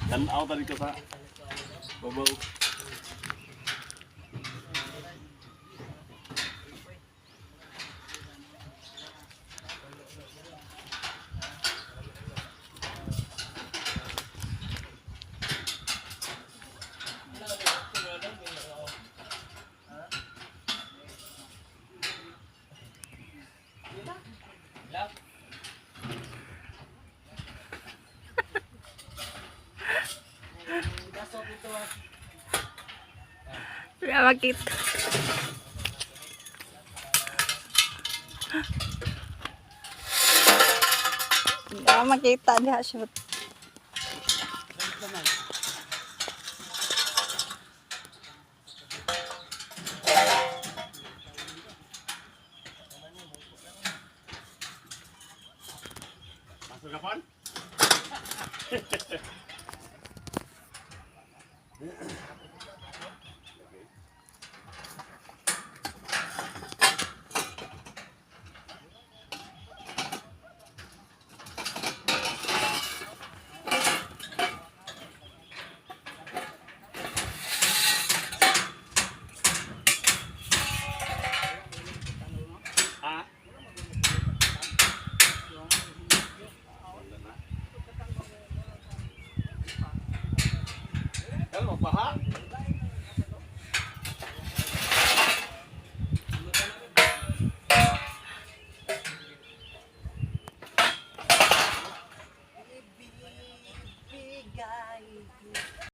Tanaw ta dito sa babaw. Wala makita. Wala makita diha siya. Masuk ka pan? Ah? Wala na. Kaya magbaha.